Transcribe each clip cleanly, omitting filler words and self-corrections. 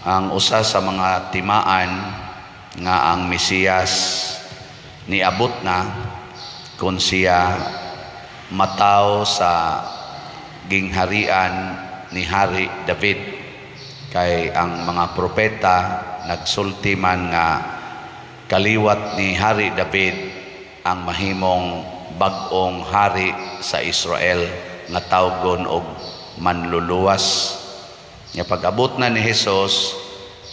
Ang usa sa mga timaan nga ang Mesiyas niabot na kung siya mataw sa gingharian ni Hari David, kay ang mga propeta nagsulti man nga kaliwat ni Hari David ang mahimong bag-ong hari sa Israel nga tawgon og Manluluwas. Nga pag-abot na ni Hesus,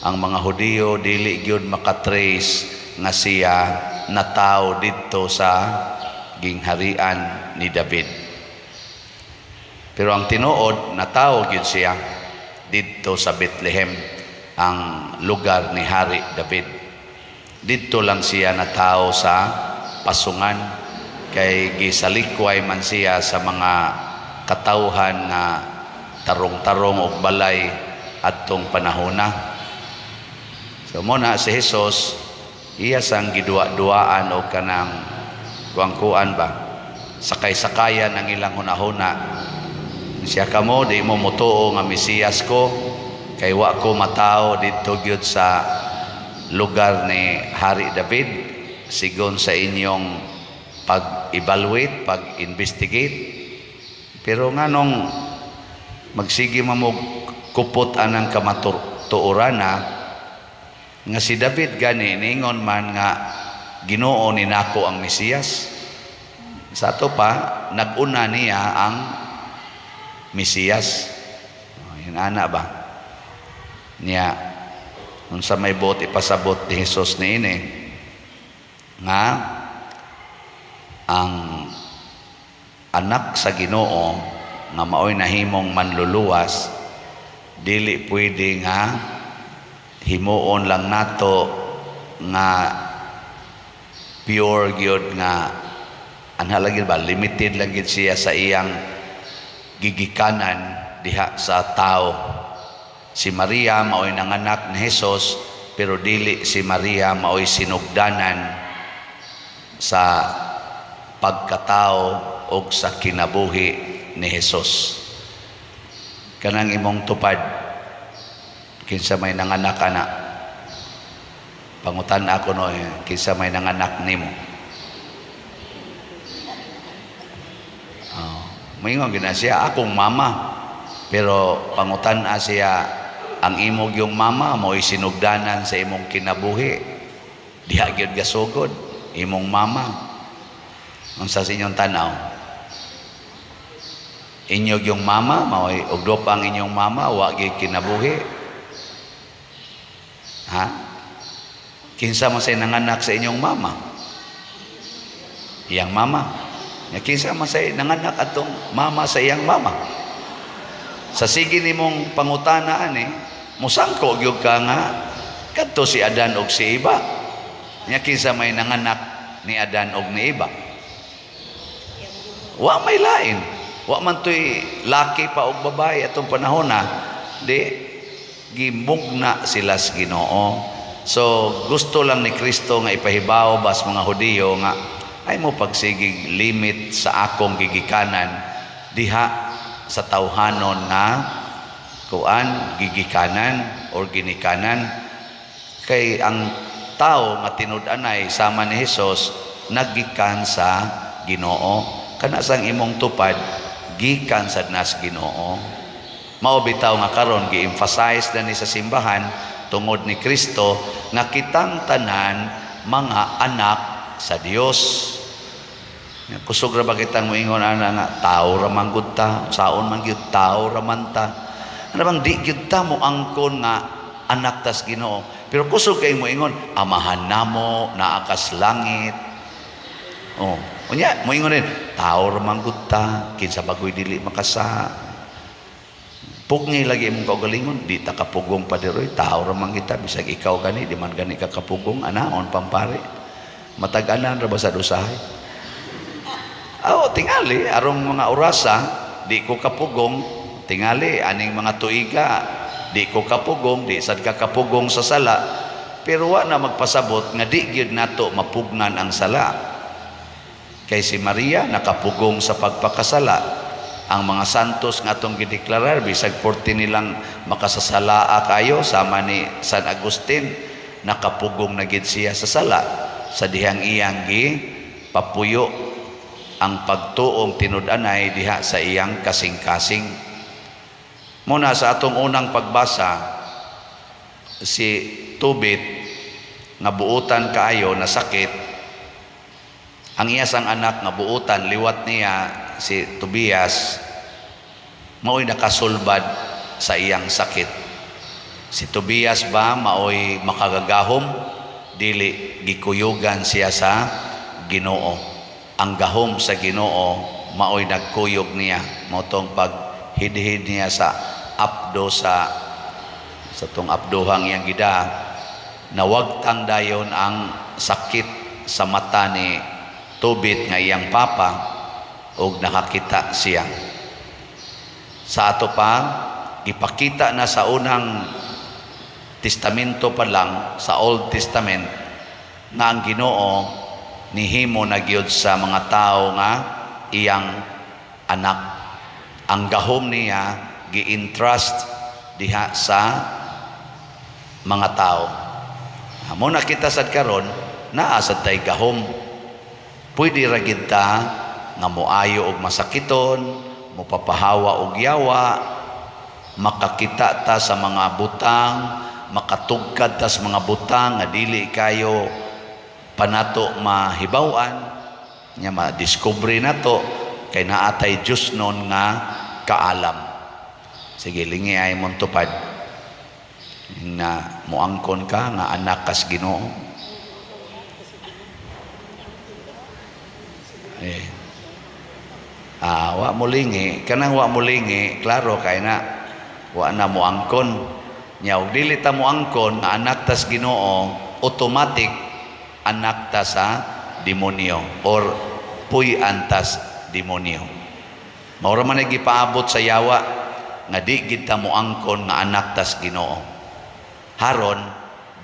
ang mga Hudiyo dili gyud makatrace nga siya nataw didto sa gingharian ni David. Pero ang tinuod, natawo gyud siya didto sa Bethlehem, ang lugar ni Hari David. Didto lang siya natawo sa pasungan kay gisalikway man siya sa mga katawhan nga tarong-tarong og balay adtong panahona. So mao na si Jesus, iya sang giduwa-duwaan og kanang kuang-kuan ba, sakay-sakayan ang ilang hunahuna. Siya, "Kamo di mo motuo nga Mesiyas ko kay wa ko matawo didto gyud sa lugar ni Hari David sigon sa inyong pag-evaluate, pag-investigate. Pero nganong magsige man mo kupot anang kamatuorana nga si David gani ningon man nga Ginoo ni nako ang Mesiyas? Sa ato pa, nag-una niya ang Mesiyas." Oh, yun ana ba niya, unsa may buot ipasabot ni Jesus niini nga ang anak sa Ginoo nga maoy nahimong Manluluwas, dili pwede nga himuon lang nato nga pure gyud nga anha lagi ba, limited lang gyud siya sa iyang gigikanan diha sa tao. Si Maria maoy nanganak ni Jesus, pero dili si Maria maoy sinugdanan sa pagkatao og sa kinabuhi ni Jesus. Kanang imong tupad, kinsa may nanganak ana? Pangutan ako no, eh, kinsa may nanganak nimo? Oh, moingon gina siya, "Akong mama." Pero pangutan siya, ang imong yung mama mo'y sinugdanan sa imong kinabuhi? Diha gyud gasugod imong mama? Unsa sa inyong tanaw? Inyo yung mama mao'y og duha pa ang inyong mama, wa gyud kinabuhi? Ha? Kinsa man say nanganak sa inyong mama? Iyang mama. Nya kinsa man say nanganak atong mama sa iyang mama? Sa sige nimong pangutana ani, musangko gyud ka nga kadto si Adan og si Eva. Nya kinsa may nanganak ni Adan og ni Eva? Wa may lain. Wa man to'y laki pa og babae atong panahon na di gimugna sila sa Ginoo. So gusto lang ni Kristo nga ipahibaw bas mga Hudiyo nga ay mo pagsigig limit sa akong gigikanan diha sa tawhanon nga kuan, gigikanan or ginikanan, kay ang tao nga tinud-anay sama ni Hesus naggikan sa Ginoo. Kana sang imong tupad, gikan sad nas Ginoo. Mao bitaw nga karon gi-emphasize na ni sa simbahan tungod ni Kristo nga kitang tanan mga anak sa Dios. Kusog ra ba kitang moingon ana nga tao ra man gud ta, saon man gyud, tao ra man ta? Ano bang di gyud ta mo angkon nga anak tas Ginoo? Pero kusog kay moingon, "Amahan namo naa kas langit." Oh, unya moingon din, "Tao ra man gud ta, kinsa bagoy dili makasa." Pugni lagi imong kaugalingon, "Di ta kapugong pa diroy, tao ra man kita, bisag ikaw gani, di man gani ka kapugong," anaon pampare. Matag-anan ra ba sa usahay? Aw, tingali arong mga orasa, di ko kapugong, tingali aning mga tuiga, di ko kapugong, di sad ka kapugong sa sala. Pero wa na magpasabot nga di gyud nato mapugnan ang sala. Kay si Maria nakapugong sa pagpakasala. Ang mga santos nga atong gideklarar, bisag porte nilang makasasalaa kayo, sama ni San Agustin, nakapugong na gid siya sa sala sa dihang iyang gi papuyo ang pagtuong tinud-anay diha sa iyang kasing-kasing. Muna sa atong unang pagbasa, si Tobit nga buutan kaayo na sakit, ang iya sang anak nga buutan liwat niya, si Tobias, mao'y nakasulbad sa iyang sakit. Si Tobias ba mao'y makagagahom? Dili, gikuyugan siya sa Ginoo. Ang gahom sa Ginoo mao'y nagkuyog niya, mao tong paghidhid niya sa apdo sa tong abdohang iyang gida, nawagtang dayon ang sakit sa mata ni Tobit nga iyang papa og nakakita siya. Sa ato pa, ipakita na sa unang testamento pa lang, sa Old Testament, nga ang Ginoo nihimo na gyud sa mga tao nga iyang anak. Ang gahom niya gi-entrust diha sa mga tao. Amo na kita sad karon, naa sad tay gahom. Pwede ra gid ta nga moayo og masakiton, mopapahawa og yawa, makakita ta sa mga butang, makatugkad ta sa mga butang nga dili kayo panato mahibaw-an, nya ma-discover nato kay naa tay Diyos nun nga kaalam. Sige, lingi ay mong tupad na moangkon ka nga anak kas Ginoo. Eh. Ah, wa mo lingi, kanang wa mo lingi, klaro kay na wa na moangkon. Nya og dili ta moangkon nga anak tas Ginoo, automatic anak ta sa demonyo or puy-an tas demonyo. Mao ra man ay gipaabot sa yawa nga di gid ta moangkon nga anak tas Ginoo. Haron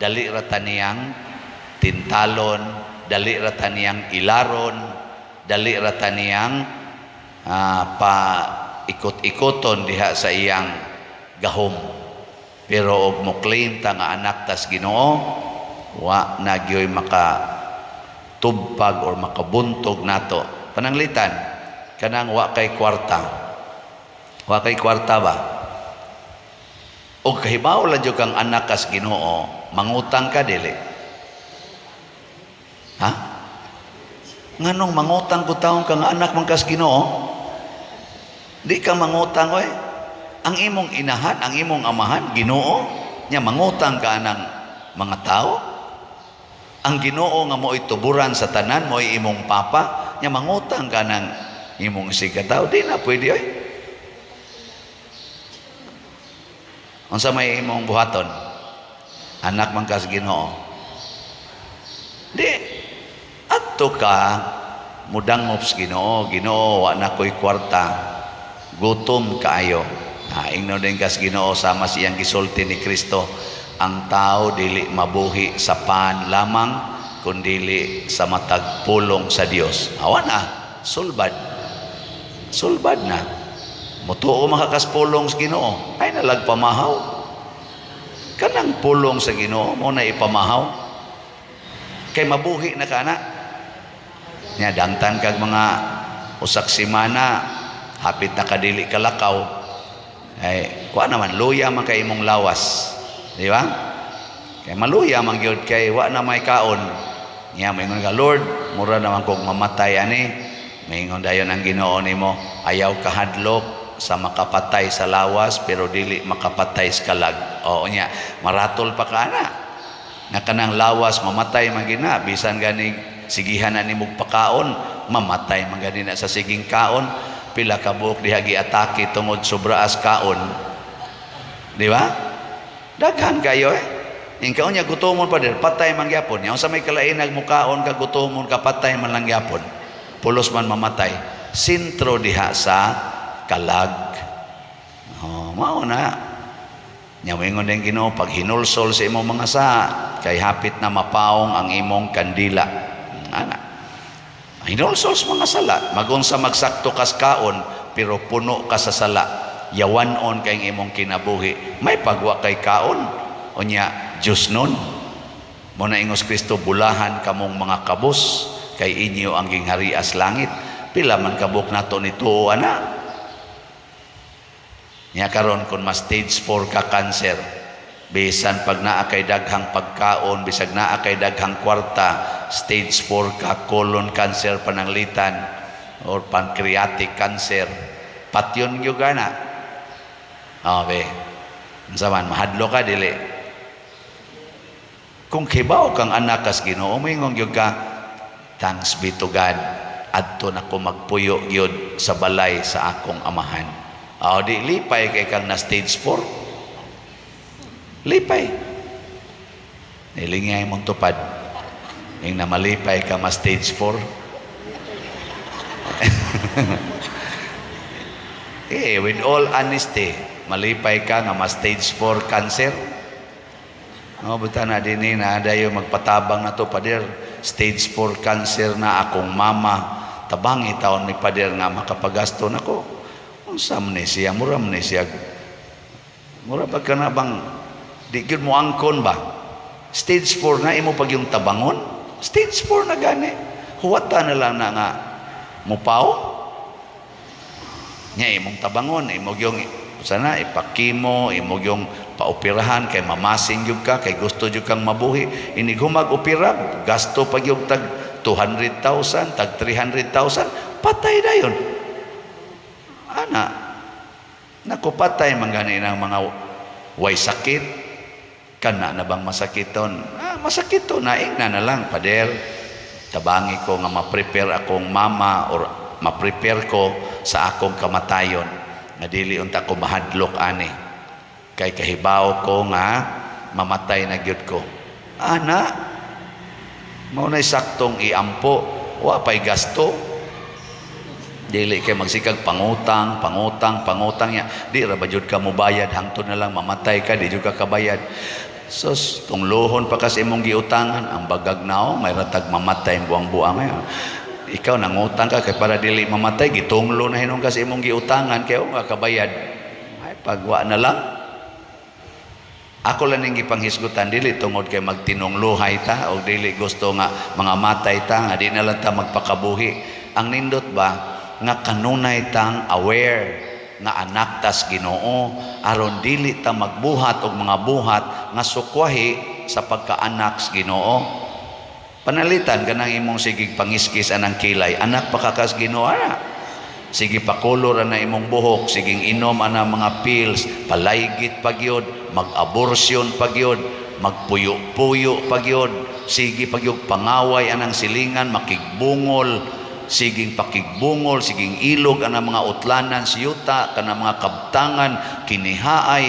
dali ra ta niyang tintalon, dali ra ta niyang ilaron, dali ra ta niyang pa ikot-ikoton diha sa iyang gahom. Pero og mo claim ta nga anak tas Ginoo, wa na gyoy maka tubpag or makabuntog nato. Pananglitan kanang wa kay kwarta. Wa kay kwarta ba? Og kahibaw lang jud kang anak kas Ginoo, mangutang ka dili? Ha? Nganong mangutang ko taon ka nga anak man kas Ginoo? Di ka mangutang oy. Ang imong inahan, ang imong amahan, Ginoo, nya mangutang ka anang mga tao. Ang Ginoo nga mo'y tuburan sa tanan, mo'y imong papa, nya mangutang ka ng imong sigataw, di na pwede oy. Unsa may imong buhaton? Anak man kas Ginoo. Di adto ka mudangop sa Ginoo, "Ginoo, wa na ko'y kwarta, gutom kaayo." Ha, ingnon din kas Ginoo sama siyang gisulti ni Kristo, ang tao dili mabuhi sa pan lamang kundili sa matag pulong sa Dios. Awa na, sulbad. Sulbad na. Mutuo makakaspulong sa Ginoo, ay nalag pamahaw. Kanang pulong sa Ginoo mo na ipamahaw. Kay mabuhi na ka na. Nya dangtan kag mga usak semana, hapit na kadili kalakaw. Ay, kuha naman, luya man kay imong lawas. Di ba? Kay maluya man gyud kay wa na may kaon. Nya maingon ka, "Lord, mura naman kog mamatay ani." Maingon dayon ang Ginoo nimo, "Ayaw kahadlok sa makapatay sa lawas pero dili makapatay sa kalag." Oo nya, maratol pa ka na. Nga kanang lawas mamatay man gina, bisan gani sigihan na nimog pakaon, mamatay man gani na sa siging kaon. Pila ka buok diha giatake tungod sobraas kaon. Di ba? Daghan kayo eh. Ing kaon niya gutomon pa dir, patay man gyapon. Nya unsa may kalain nagmukaon ka gutomon ka, patay man lang gyapon. Pulos man mamatay. Sentro diha sa kalag. Oh, mao na. Nya moingon din Ginoo, pag hinulsol sa imong mga saa kay hapit na mapaong ang imong kandila. Ana. Hinulsol sa mga sala, magunsa magsakto kas kaon, pero puno ka sa sala, yawan-on kay imong kinabuhi, may pagwa kay kaon, unya Diyos nun. Mo na ingos Kristo, "Bulahan kamong mga kabos, kay inyo ang gingharias langit." Pila man kabuk nato nito ana? Nya karon, kung ma stage 4 ka cancer, bisan pag naa kay daghang pagkaon, bisag naa kay daghang kwarta, stage 4 ka, colon cancer pananglitan or pancreatic cancer, patyon gyud ka na. Oh, be. Unsa man, mahadlo ka, dili? Kung kibaw kang anak kas Ginoo, moingon gyud ka, "Thanks be to God, adto na ko magpuyo gyud sa balay sa akong amahan." Oh, di lipay kay kang na stage 4. Lipay. Nilingay mong tupad. Ing na malipay ka ma stage 4. Eh, with all honesty, malipay ka nga ma stage 4 cancer? No, buta na din na dayo magpatabang na to, "Pader, stage 4 cancer na akong mama. Tabangi taon ni pader nga makapagasto nako." Unsa man ni siya, mura man ni siya. Mura pa ka na bang di gyud mo angkon ba? Stage 4 na imo pag yung tabangon? Stage 4 na gani. Huwata na lang na nga mupaw. Nya imong tabangon, imo yung sana ipakimo, imo yung paoperahan kay mamasing gyud ka, kay gusto gyud kang mabuhi. Inig humag opera, gasto pag yung tag 200,000, tag 300,000, patay dayon. Ana, naku, patay man gani ng mga way sakit. Kana na bang masakiton? Ah, masakit to, naing na na lang, "Pader, tabangi ko nga ma-prepare akong mama or ma-prepare ko sa akong kamatayon nga dili unta ko mahadlok ani kay kahibaw ko nga mamatay na gyud ko." Ana, mao nay saktong iampo, wa pay gasto, dili kay magsikag pangutang, pangutang, pangutang ya. Di ra ba jud ka mobayad hangtod na lang mamatay ka, di jud ka kabayad. Sos, tunglohon pa kasi imong giutangan, ang bagag nao, may ratag mamatay ang buang-buang ngayon. Ikaw, nangutang ka kay para dili mamatay, gitunglo na hinon kasi imong giutangan, kay nga kabayad. Ay, pagwa na lang. Ako lang ning gipanghisgutan, dili tungod kay magtinungluhay ta o dili gusto nga mga matay ta, nga di na lang ta magpakabuhi. Ang nindot ba nga kanunay tang aware nga anak tas Ginoo, aron dili ta magbuhat og mga buhat nga sukwahi sa pagkaanak sa Ginoo. Panalitan kanang imong sigig pangiskis anang kilay, anak pa ka kas Ginoo ana. Sige pakulor ana imong buhok, siging inom ana mga pills, palaygit pagyod, mag-abortion pagyod, magpuyo-puyo pagyod, sige pagyod pangaway anang silingan, makigbungol, siging pakigbungol, siging ilog anang mga utlanan siyuta, kanang mga kabtangan, kinihaay,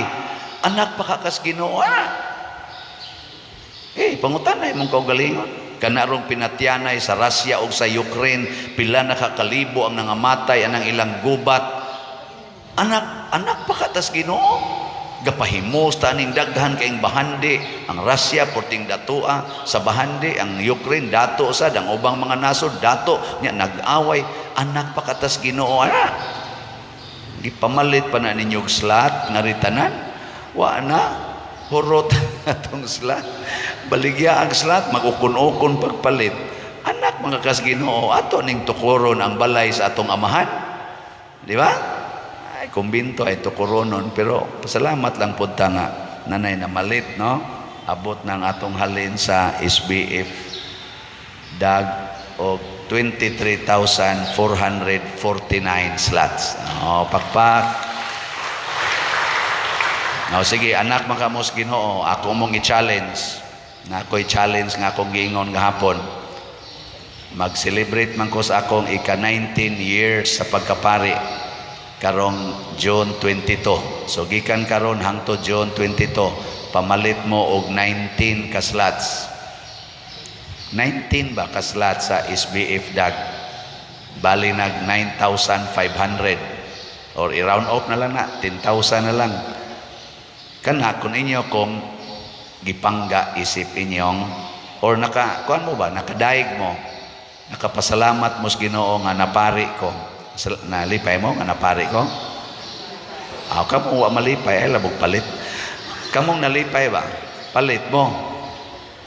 anak pa ka kas Ginoo ana. Eh, pangutan na imong kaugalingon. Kanarong pinatyanay sa Russia o sa Ukraine, pila na kakalibo ang nangamatay anang ilang gubat. Anak, anak pa katas Ginoo. Gapahimos ta aning daghan kaing bahandi. Ang Russia porting datoa sa bahandi, ang Ukraine dato sa ang ubang mga nasod dato nya nag-away. Anak pa katas Ginoo ana. Gipamalit pa na ninyo og slot nga ritanan. Wa na hurot atong slot. Baligya ang slot, mag-ukon-ukon pagpalit. Anak mga kas Ginoo, ato ning tukuron ang balay sa atong amahan. Di ba? Ay, kumbinto ay tukuronon, pero pasalamat lang pud ta nga nanay na malit, no? Abot ng atong halin sa SBF dag og 23,449 slots. Oh, pakpak. Now, sige, anak makamos Ginoo, ako mong i-challenge. Na ako'y challenge nga akong giingon gahapon. Mag-celebrate man ko sa akong ika-19 years sa pagkapari karong June 22. So gikan karon hangtod June 22, pamalit mo og 19 ka slots. 19 ba ka slots sa SBF dag? Bali nag 9,500 or i-round off na lang na 10,000 na lang. Kana kung inyo kung gipangga isip inyong or naka kuan mo ba, nakadaig mo, nakapasalamat mo sa Ginoo nga napari ko. Nalipay mo nga napari ko? Aw, kamo wa malipay ay labog palit. Kamong nalipay ba? Palit mo.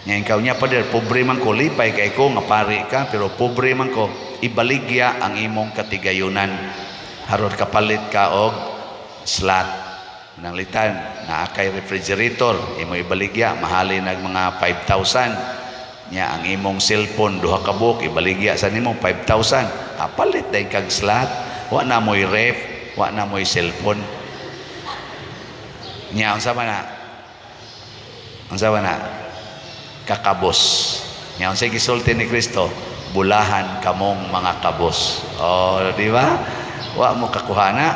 Ngayon ikaw niya, "Pader, pobre man ko." Lipay kay ko nga pari ka, pero pobre man ko. Ibaligya ang imong katigayunan. Harod kapalit ka og slot. Nanglitan, naa kay refrigerator, imo ibaligya, mahalin nag mga 5,000. Nya ang imong cellphone, duha ka buok, ibaligya sa nimo 5,000. Ah, palit day kag slot. Wa na mo'y ref, wa na mo'y cellphone. Nya unsa man na? Unsa man na? Kakabos. Nya unsay gisulti ni Kristo? "Bulahan kamong mga kabos." Oh, di ba? Wa mo kakuha na.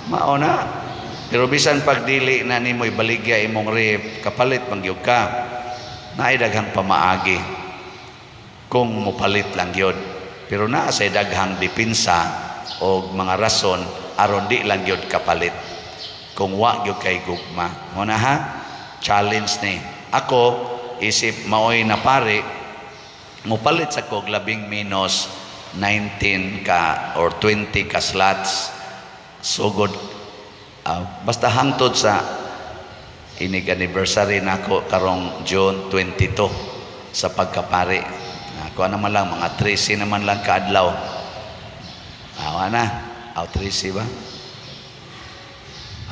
Mao na. Pero bisan pag dili na nimo ibaligya imong ref, kapalit man gyud ka. Naay daghang pamaagi kung mopalit lang gyud. Pero naa say daghang depensa o mga rason aron di lang gyud kapalit. Kung wa gyud kay gugma. Mo na ha? Challenge ni. Ako isip maoy na pare, mopalit sa kog labing menos 19 ka or 20 ka slots sugod basta hangtod sa inig anniversary nako karong June 22 sa pagkapari. Ako naman lang mga 13 naman lang kaadlaw. Awa na. Aw, 13 ba?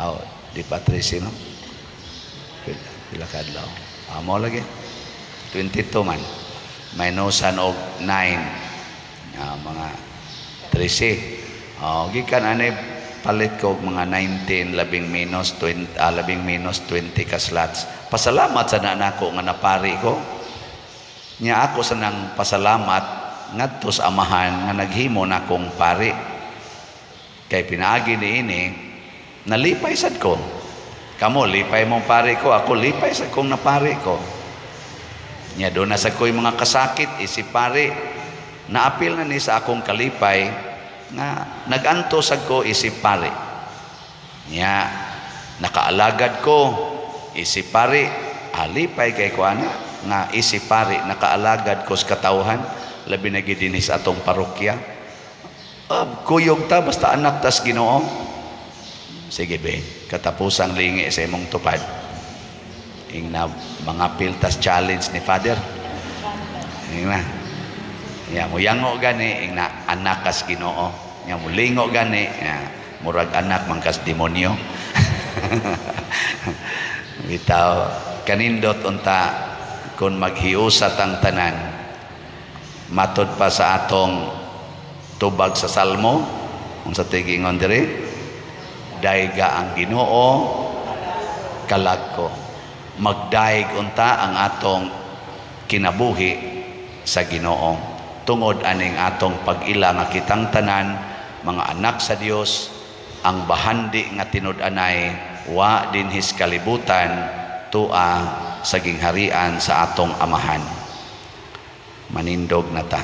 Aw, di pa 13, no? Pila, pila kaadlaw? Amo lagi. 22 man. Minusan og 9. Mga 13. Oh, gikan ani palit ko og mga 19, labing menos 20, labing menos 20 ka slots. Pasalamat sa na nako nga napari ko. Nya ako sa nang pasalamat ngadto sa Amahan nga naghimo nakong pari. Kay pinaagi niini nalipay sad ko. Kamo lipay mong pari ko, ako lipay sa kong napari ko. Nya doon na sa ko'y mga kasakit isip pari. Naapil na ni sa akong kalipay nga nag-antos ko isip pari. Nya nakaalagad ko isip pari, alipay kay ko ana nga isip pari nakaalagad ko sa katawhan, labi na gid dinhi sa atong parokya. Kuyog ta basta anak tas Ginoo. Sige be, katapusang lingi sa imong tupad. Ing na mga piltas challenge ni Father. Ing na. Ya mo yango gani, ing na anak kas Ginoo. Ya mo lingo gani, ya, murag anak man kas demonyo. Bitaw kanindot unta kung maghiusa tang tanan, matod pa sa atong tubag sa Salmo, unsa tigingon diri? "Dayga ang Ginoo, kalag ko." Magdaig unta ang atong kinabuhi sa Ginoo tungod aning atong pag-ila nga kitang tanan mga anak sa Dios. Ang bahandi nga tinud-anay wa dinhis kalibutan, tua sa gingharian sa atong Amahan. Manindog na ta.